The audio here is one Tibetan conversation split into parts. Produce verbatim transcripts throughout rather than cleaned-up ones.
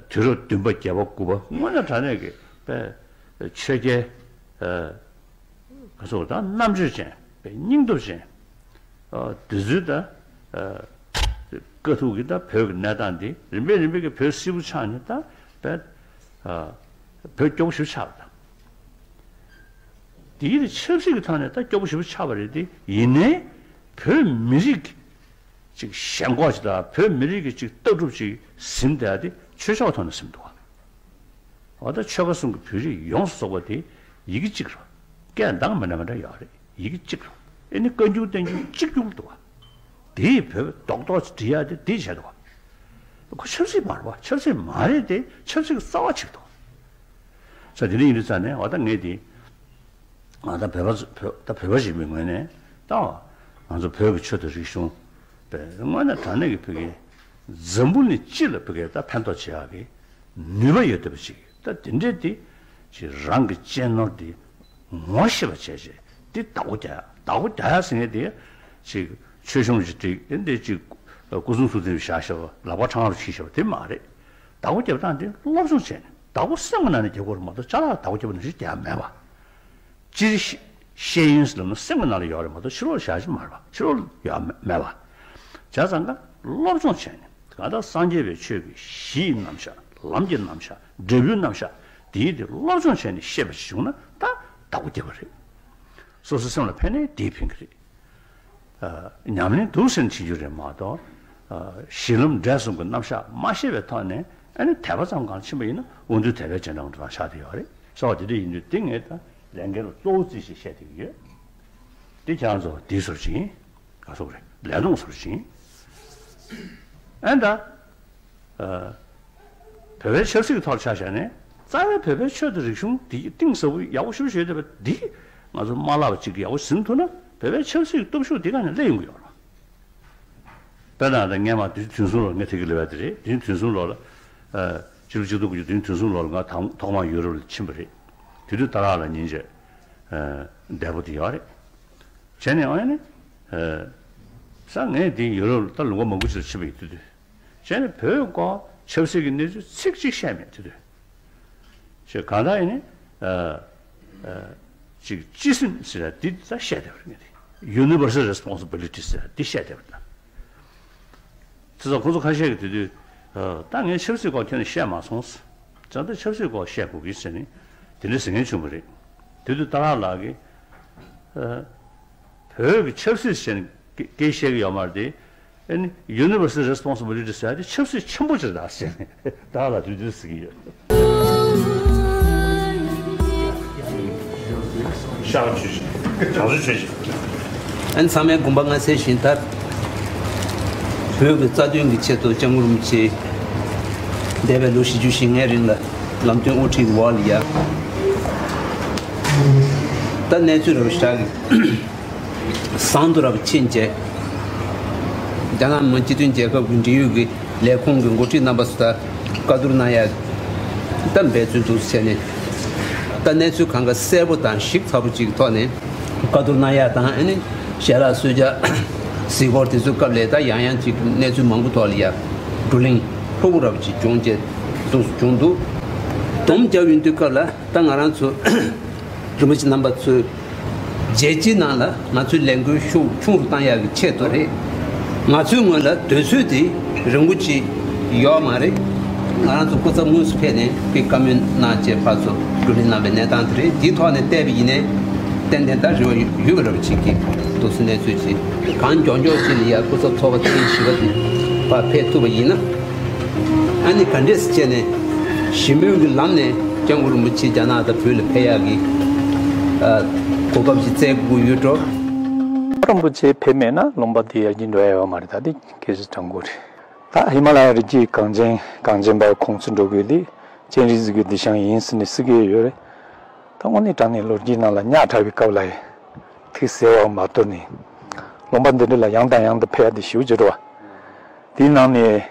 དུས་རབས་བདུན་པ་བརྒྱད་པ་དགུ་པ་དངོས་གནས་དྲང་གནས་ཀྱི་དཔེ་ཆོས་རྒྱལ་ག་ཚོད་དང་རྣམ་དཔྱོད་ཅན་དཔེ་སྙིང་སྟོབས་ཅན། དེ་ཚོའི་ད་དཀའ་ཐུག་གི་ད་བོད་ཀྱི་གནས་སྟངས་འདི་རིམ་པས་རིམ་པས་ཀྱི་བོད་སིལ་བུ་ཆགས་ནས་ད་དཔེ་བོད་སྐྱོ་པོ་ཞིག་ཆགས་པ་དང་། དེའི་ཆབ་སྲིད་ཀྱི་ཐོག་ནས་ད་སྐྱོ་པོ་ཞེ་པོ་ཆགས་པ་རེད་དེ། ཡིན་ནའི་བོད་མི་རིགས་ཀྱི་ཅིག་ཞེན་ཁོག་ཅིག་དང་བོད་མི་རིགས་ཀྱི་ཅིག་ལྟ་གྲུབ་ཅིག་ཟིན་བསྡད་དེ་ཆོས་ཕྱོགས་ཐོག་ནས་ཟིན་འདུག་བ། འོ་ད་ཆོལ་ཁ་གསུམ་གྱི་བོད་རིགས་ཡོངས་སུ་རྫོགས་པ་དེ་ཡི་གེ་གཅིག་རེད། སྐད་གདངས་མི་འདྲ་མི་འདྲ་ཡོད་རེད། ཡི་གེ་གཅིག་རེད། ཨེ་ནི་བཀའ་འགྱུར་བསྟན་འགྱུར་གཅིག་གྱུར་འདུག་བ། དེས་བོད་རྡོག་རྡོག་ཅིག་འབྲི་ཡ་དེ་དེ་བྱས་འདུག་བ། ཁོ་ཆབ་སྲིད་མ་རེད་བ། ཆབ་སྲིད་མ་རེད་དེ་ཆབ་སྲིད་ཀྱི་རྩ་བ་ཆགས་འདུག་ས་དེ་འདྲ་ཡིན་དུས་ཙང་ནས་འོ་ད་ངས་དེ་ང་ད་བོད་པ་བོད་ད་བོད་པ་ཞིག་མིན་ངོས་ནས་ད་ང་ཚོ་བོད་ཀྱི་ཆོས་དང་རིག་གཞུང་དཔེ་དངོས་གནས་དྲང་གནས་ཀྱི་བོད་ཀྱི་འཛམ་བུ་གླིང་སྤྱི་ལ་བོད་ཀྱི་ད་ཕན་ཐོགས་བྱེད་ཡག་གི་ནུས་པ་ཡོད་བསྡད་པ་ཅིག་ད་དེ་འདྲས་དེ་ཅིག་རང་གི་གཅེས་ནོར་དེ་ངོ་ཤེས་པ་བྱས་བྱས་དེ་བདག་པོ་རྒྱག་ཡག་བདག་པོ་རྒྱག་ཡག་ཟེར་མཁན་དེ་ཅིག་ཆོས་གཞུང་ཅིག་སྒྲིག་དེ་འདྲས་ཅིག་སྐུ་གསུང་ཐུགས་རྟེན་བཞག་བཞག་པ་ལག་པ་འཕྲང་ལ་ཕྱིན་བཞག་པ་དེ་མ་རེད། བདག་པོ་རྒྱབ་སྟངས་དེ་སློབ་སྦྱོང་བྱས་ནས་བདག་པོ་སེམས་ཀྱི་ནང་ནས་རྒྱབ་དགོས་རེད་མ་གཏོགས་ཅ་ལག་བདག་པོ་རྒྱབ་ནང་བཞིན་རྒྱག་མེད་པ། སྤྱིར་ཤེས་ཤེས་ཡོན་ཟེར་ལབ་ན་སེམས་ཀྱི་ནང་ལ་ཡོད་རེད་མ་གཏོགས་ཕྱི་ལོགས་ལ་བཞག་གི་མ་རེད་པ། ཕྱི་ལོགས་ལ་ཡོད་མེད་པ། བྱས་ཙང་ཀ་སློབ་སྦྱོང་བྱས་ནས་གང་ལྟར་སངས་རྒྱས་པའི་ཆོས་ཀྱི་གཞིའི་རྣམ་གཞག་ལམ་གྱི་རྣམ་གཞག་འབྲས་བུའི་རྣམ་གཞག་དེའི་དེ་སློབ་སྦྱོང་བྱས་ནས་ཤེས་པ་ཞིག་བྱུང་ན་ད་བདག་པོ་རྒྱབ་པ་རེད། སོ་སོའི་སེམས་ལ་ཕན་ནས་དེས་ཕན་གྱི་རེད། ཉམས་ལེན་འདུག་ཟེར་ནས་བྱེད་རྒྱུ་རེད་མ་གཏོགས། གཞི་ལམ་འབྲས་གསུམ་གྱི་རྣམ་གཞག་མ་ཤེས་པའི་ཐོག་ནས་ཨ་ནི་དད་པ་ཙམ་གང་ཕྱིན་པ་ཡིན་ན་དབང་རྟུལ་དད་པའི་རྗེས་འབྲང་དུ་རང་ཆགས་བསྡད་ཡོད་རེད། ས་བ་དེ་འདྲ་ཡིན་དུས་དེ་ངས་ད་ལས་འགན་ལ་གཙོ་བོ་བརྩིས་ཤིག་བཤད་བསྡད་ཀྱི་ཡོད། དེ་ཁྱེད་རང་ཚོ་དེའི་སོར་ཅིག་ཡིན། ག་སོག་རེད་ལས་དོན་སོར་ཅིག་ཡིན། ཨ་ད། བོད་པའི་ཆབ་སྲིད་ཀྱི་ཐོག་ཆ་བཞག་ནས་རྩ་བའི་བོད་པའི་ཆོས་དང་རིག་གཞུང་འདི་གཏིང་ཟབ་པོ་ཡག་པོ་ཞེ་པོ་ཞིག་ཡོད་བསྡད་པ་འདི་ང་ཚོ་མ་བརླག་པ་ཅིག་ཡག་པོ་ཟིན་ཐུབ་ན་བོད་པའི་ཆབ་སྲིད་ཀྱི་སྟོབས་ཤུགས་འདི་ག་ནས་སླེབས་ཡོང་གི་ཡོད་རེད། དཔེར་ན་ད་སྔས་མ་དུས་ཆེན་ཐུན་གསུམ་ལོར་ངས་ཐེག་གི་ལེ་བ་དེ་རེད། དུས་ཆེན་ཐུན་གསུམ་ལོར་ལ་ཕྱི་ལོ་ཆིག་སྟོང་དགུ་བརྒྱ་དུས་ཆེན་ཐུན་གསུམ་ལོར་ལ་ང་དང་ཐོག་མར་ཡུ་རོབ་ལ་ཕྱིན་པ་རེད། དེ་དུས་ཏཱ་ལ་ལ་ཉིན་བྱེད་འདས་པོ་དེ་ཡོད་རེད། བྱས་ནས་ཨ་ནི་ས་ངས་དེ་ཡུ་རོབ་ལ་ད་ལུང་པ་མང་པོ་ཅིག་ལ་ཕྱིན་པ་ཡིན་དུས་དུས། བྱས་ནས་བོད་སྐོར་ཆབ་སྲིད་ཀྱི་གནས་ཚུལ་ཚིག་གཅིག་བཤད་མེད་དེ་དུས། ཞེས་གང་ལྟར་ཡིན་ནི། ཅིག་སྤྱི་སེམས་ཟེར་ཡ་འདི་ད་བཤད་བསྡད་པ་རེད་ངས་དེ། Universal Responsibility ཟེར་ཡ་འདི་བཤད་བསྡད་པ་དང་། དེ་ཚོ་ཁོང་ཚོ་ཁ་ཤས་ཀྱིས་དེ་དུས། ད་ངས་ཆབ་སྲིད་སྐོར་ཁྱོན་ནས་བཤད་མ་སོང་། ད་ལྟ་ཆབ་སྲིད་སྐོར་བཤད་དགོས་ཀྱི་ཟེར་ནས་དེ་འདྲ་ཟེར་མཁན་བྱུང་བ་རེད། དེ་དུས་ཏཱ་ལ་ལགས་ཀྱིས། བོད་ཀྱི་ཆབ་སྲིད་ཟེར་ནས་སྐད་བཤད་ཀྱི་ཡོད་མ་རེད་དེ། ཨ་ནི་Universal Responsibility ཟེར་ཡ་དེ་ཆབ་སྲིད་ཆེན་པོ་ཅིག་རེད་ཟེར་ནས་ད་ལ་དུས་དུས་ཟེར་གྱི་ཡོད། ཤག་ཆོས་ཤིག་གྲངས་སུ་ཆོས་ཤིག་ཨ་ནི་ཚང་མས་དགོངས་པ་མངའ་གསལ་བཞིན་ད་བོད་ཀྱི་རྩ་དོན་གྱི་ཆེད་དུ་སྐྱབས་མགོན་རིན་པོ་ཆེ་འདས་པའི་ལོ་བཞི་བཅུ་ཞེ་ལྔའི་རིང་ལ་ལམ་སྟོན་དབུ་ཁྲིད་འོག་ལ་ཡ། ད་གནས་ཚུལ་རབ་ཤག་གི་བཟང་དུ་རབ་ཕྱིན་བྱས། རྒྱ་ནག་མི་དམངས་སྤྱི་མཐུན་རྒྱལ་ཁབ་ཀྱི་འབྲེལ་ཡོད་ཀྱི་ལས་ཁུངས་ཀྱི་འགོ་ཁྲིད་རྣམ་པ་ཚོ་དང་བཀའ་བསྡུར་གནང་ཡ་ད་འབད་བརྩོན་འདུག་བྱས་ནས། ད་གནས་ཚུལ་གང་ག་གསལ་པོ་དང་ཞིབ་ཚགས་པོ་ཅིག་གི་ཐོག་ནས་བཀའ་བསྡུར་གནང་ཡ་དང་ཨ་ནི་ཞལ་ལག་གསོལ་ཇ་གཟིགས་སྐོར་དེ་ཚོའི་སྐབས་ལ་ད་ཡང་ཡང་ཅིག་གནས་ཚུལ་མང་པོ་ཐོག་ལ་ཡ་བགྲོ་གླེང་ལྷུག་པོ་རབ་ཅིག་བྱུང་བྱས་འདུག་བྱུང་འདུག་སྡོམ་རྒྱབ་ཡོང་དུས་སྐབས་ལ་ད་ང་རང་ཚོ། རིན་པོ་ཆེ་རྣམ་པ་ཚོས་རྒྱལ་སྤྱིའི་ནང་ལ་ང་ཚོའི་ལས་འགུལ་ཤུགས་ཆུང་རུ་བཏང་ཡག་གི་ཆེད་དུ་རེད། ང་ཚོའི་ངོས་ལ་དུས་ཚོད་དེ་རིང་པོ་ཅིག་ཡོད་མ་རེད། ང་རང་ཚོ་སྐུ་ཚབ་དངོས་སུ་ཕེབས་ནས་དཔེ་བཀའ་མོལ་གནང་བྱས་ཕར་ཚུར་བགྲོ་གླེང་གནང་བའི་གནས་སྟངས་དེ་རེད། དེའི་ཐོག་ནས་བལྟས་པ་ཡིན་ནའི་ཏན་ཏན་ད་རེ་བ་ཡོད་པ་རེད་བ་ཅིག་གི་འདུག་སེ་གནས་ཚུལ་ཅིག་གང་མགྱོགས་མགྱོགས་ཅིག་ལ་ཡ་སྐུ་ཚབ་ཚོགས་པ་ཐེངས་བཞི་པ་དེ་ཕར་ཕེབས་ཐུབ་པ་ཡིན་ན། ཨ་ནི་ག་འདྲས་སེ་བྱས་ནས་ཞི་མོལ་གྱི་ལམ་ནས་སྐྱབས་མགོན་རིན་པོ་ཆེ་རྒྱ་ནག་དང་བོད་ལ་ཕེབས་ཡག་གི་ཨ་གོ་སྐབས་ཤིག་བཙལ་དགོས་ཡོད་འགྲོ། རིན་པོ་ཆེ་ཕེབས་མེད་ན་ལུང་པ་འདི་ཡར་རྒྱས་འགྲོ་ཡ་ཡོད་མ་རེད། ད་འདི་གལ་ཆེ་དྲང་པོ་རེད། ད་ཧི་མ་ལ་ཡ་རི་རྒྱུད་གངས་ཅན་གངས་ཅན་པ་ཁོང་ཚོ་འགྲོ་དགོས་འདི་སྤྱན་རས་གཟིགས་ཀྱི་གདུལ་ཞིང་ཡིན་ཟེར་ནས་ཟེར་གྱི་ཡོད་རེད། ད་དངོས་གནས་དྲང་གནས་ལོ་རྒྱུས་ནང་ལ་ཉག་ཕྲ་བའི་སྐབས་ལ་ཡ་ཐིག་ཟེར་བ་མ་གཏོགས་ནས་ལུང་པ་འདི་འདྲ་ལ་ཡང་དང་ཡང་དུ་ཕེབས་ཡ་དེ་ཞེ་པོ་ཅིག་རེད་བ། དེའི་ནང་ནས་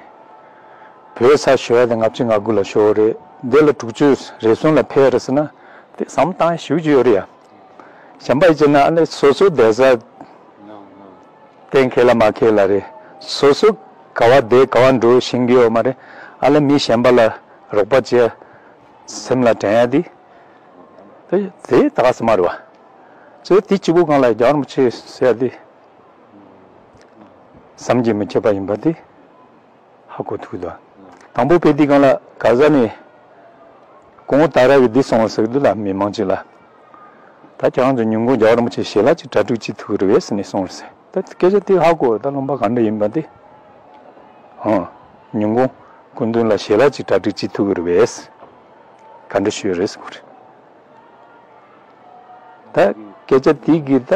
བོད་ས་ཞུ་བ་དེ་ལྔ་བཅུ་ང་དགུ་ལ་ཞུ་བ་རེད། འདི་ལ་དྲུག་ཅུ་རེ་ཟུང་ལ་ཕེབས་རེད་ཟེར་ན་དེ་བསམ་བློ་བཏང་ཞེ་པོ་ཅིག་ཡོད་རེད་ཡ། གཞན་པ་ཡིན་ན་ཨ་ནི་སོ་སོ་བསྡད་ས་གཏན་འཁེལ་ལ་མ་འཁེལ་ལ་རེད། སོ་སོ་ག་བ་བསྡད་ག་བ་འགྲོ་ཤེས་ཀྱི་ཡོད་མ་རེད། ཨ་ལས་མི་གཞན་པ་ལ་རོགས་པ་བྱེད་སེམས་ལ་དྲན་ཡ་དེ། དེ་དེ་ད་ག་ས་མ་རེད་བ། ཚེ་དེ་གཅིག་པོ་སྒང་ལ་རྒྱལ་བ་རིན་པོ་ཆེ་ཟེར་ཡ་དེ། བསམ་གྱིས་མི་ཁྱབ་པ་ཡིན་པ་དེ་ཧ་གོ་ཐུབ་འདུག་དང་པོ་དཔེ་དེ་སྒང་ལ་ག་ས་ནས་སྐུ་ངོ་ཏཱ་ར་གིས་འདི་གསུངས་པ་ཟེར་གི་འདུག་ལ། མི་མང་ཅིག་ལ། ད་ཁྱེད་རང་ཚོ་ཉིན་གུང་རྒྱལ་བ་རིན་པོ་ཆེ་ཞལ་ལག་ཅིག་གྲ་སྒྲིག་བྱེད་ཐུབ་ཀྱི་རེད་པས་ཟེར་ནས་གསུངས་རེད་ཟེར། ད་སྐད་ཆ་དེ་ཧ་གོ། ད་ལུང་པ་ག་འདྲ་ཡིན་པ་དེ། ཨང་། ཉིན་གུང་སྐུ་མདུན་ལ་ཞལ་ལག་ཅིག་གྲ་སྒྲིག་བྱེད་ཐུབ་ཀྱི་རེད་པས། ག་འདྲ་ཞུས་རེད་ཟེར་གོ་རེད། ད་སྐད་ཆ་དེ་གིས་ད་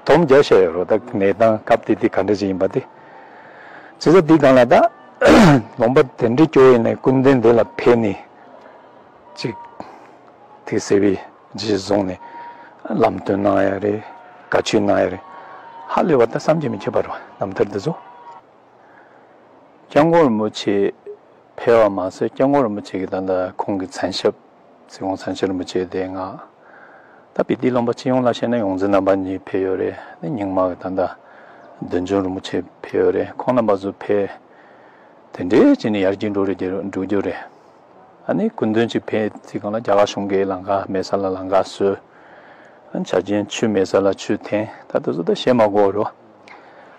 སྡོམ་རྒྱག་བཞག་ཡོད་རེད། ད་གནས་སྟངས་སྐབས་དེ་དེ་ག་འདྲ་ཞིག་ཡིན་པ་དེ། བྱས་ཙང་དེ་སྒང་ལ་ད་ལུང་པ་དེ་འདྲའི་སྐྱོ་བོ་ཡིན་ནའི་སྐུ་མདུན་དེ་ལ་ཕེབས་ནས་ཅིག་དེ་ཟེར་བའི་རྗེས་བཟུང་ནས་ལམ་སྟོན་གནང་ཡ་རེད། བཀའ་ཆོས་གནང་ཡ་རེད། ཧ་ལས་པ་ད་བསམ་གྱིས་མི་ཁྱབ་པ་རེད་བ། རྣམ་ཐར་འདི་ཚོ། སྐྱབས་མགོན་རིན་པོ་ཆེ་ཕེབས་པ་མ་ཟད། སྐྱབས་མགོན་རིན་པོ་ཆེ་གི་ད་ལྟ་ཁོང་གི་མཚན་ཞབས་ཚེ་དགོངས་མཚན་ཞབས་རིན་པོ་ཆེ་དེ་ང་། ད་དཔེ་དེ་ལུང་པ་སྤྱི་ཡོངས་ལ་བཤད་ན་ཡོངས་འཛིན་རྣམ་པ་གཉིས་ཕེབས་ཡོད་རེད། ནི་རྙིང་མ་གི་ད་ལྟ་བདུད་འཇོམས་རིན་པོ་ཆེ་ཕེབས་ཡོད་རེད། ཁོང་རྣམ་པ་ཚོ་ཕེབས། དེ་འདྲའི་བྱས་ནས་ཡར་རྒྱས་འགྲོ་རེ་རྒྱུ་འགྲོ་རྒྱུ་རེད། ཨ་ནི་སྐུ་མདུན་གྱི་ཕེབས་དུས་སྒང་ལ་རྒྱ་གར་གཞུང་གིས་ལམ་ཁ་མེད་ས་ལ་ལམ་ཁ་བཟོས། ཨ་ནི་ཆ་རྐྱེན་ཆུ་མེད་ས་ལ་ཆུ་འཐེན། ད་དེ་ཚོ་ད་བཤད་མ་དགོས་རེད།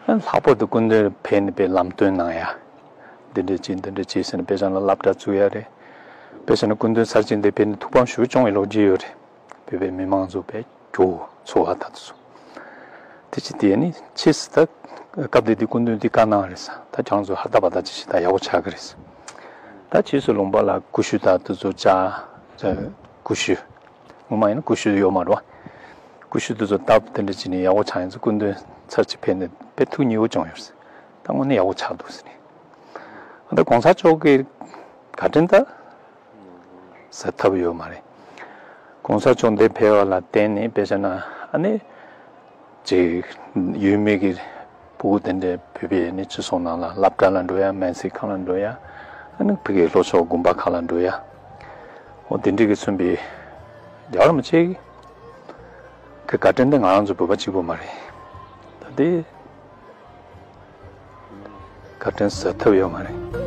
ཨ་ནི་ལྷག་པར་དུ་སྐུ་མདུན་ཕེབས་ནས་དཔེ་ལམ་སྟོན་གནང་ཡ། འདི་འདྲ་བྱེད་འདི་འདྲ་བྱེད་ཟེར་ནས་དཔེ་ཆ་ནང་སློབ་གྲྭ་བཙུགས་ཡ་རེད། དཔེ་ཆ་ནང་སྐུ་མདུན་ཚར་གཅིག་འདིར་ཕེབས་ནས་ཐུགས་ཕམ་ཞེ་པོ་བྱུང་བའི་ལོ་རྒྱུས་ཡོད་རེད། བོད་པའི་མི་མང་ཚོ་དཔེ་སྐྱོ་བོ་ཚོར་བ་ད་དེ་ཚོ། དེ་ཅི་དེ་ནི་ཕྱིས་སུ་ད་སྐབས་དེ་དུས་སྐུ་མདུན་དེ་བཀའ་གནང་རེད་ས། ད་ཁྱེད་རང་ཚོ་ཧ་ད་པ་ད་ཅི་ཞིག་ད་ཡག་པོ་ཆགས་ཀྱི་རེད་ས། ད་ཕྱིས་སུ་ལུང་པ་ལ་ཀུ་ཤུ་ད་དེ་ཚོ་བཅག་ཀུ་ཤུ། སྔོན་མ་ཡིན་ན་ཀུ་ཤུ་ཡོད་མ་རེད་བ། ཀུ་ཤུ་དེ་ཚོ་བཏབ་དེ་འདྲ་བྱས་ནས་ཡག་པོ་ཆགས་ཡིན་ཚེ་སྐུ་མདུན་ཚར་གཅིག་ཕེབས་ནས་དཔེ་ཐུགས་མཉེས་པོ་བྱུང་ཡོད་ས། ད་དངོས་གནས་ཡག་པོ་ཆགས་འདུག་ཟེར་ནས། ད་གོང་ས་མཆོག་གི་བཀའ་དྲིན་ད་ཟེར་ཐབས་ཡོད་མ་རེད། གོང་ས་མཆོག་འདིར་ཕེབས་པ་ལ་བརྟེན་ནས་དཔེ་བྱས་ན་ཨ་ནི་ཅིག་ཡུལ་མི་གི་ཕྲུ་གུ་དེ་འདྲའི་བོད་པའི་ནི་སྤྱི་ཚོགས་ནང་ལ་སློབ་གྲྭ་ལ་འགྲོ་ཡ། སྨན་རྩིས་ཁང་ལ་འགྲོ་ཡ། ཨ་ནི་ཕ་གིའི་ལྷོ་ཕྱོགས་དགོན་པ་ཁག་ལ་འགྲོ་ཡ། འོ་དེ་འདྲའི་གི་མཚོན་པའི་རྒྱལ་བ་རིན་པོ་ཆེ་གི་བཀའ་དྲིན་དེ་ང་རང་ཚོ་བོད་པ་གཅིག་པུ་མ་རེད། ད་དེ་བཀའ་དྲིན་ཟེར་ཐབས་ཡོད་མ་རེད།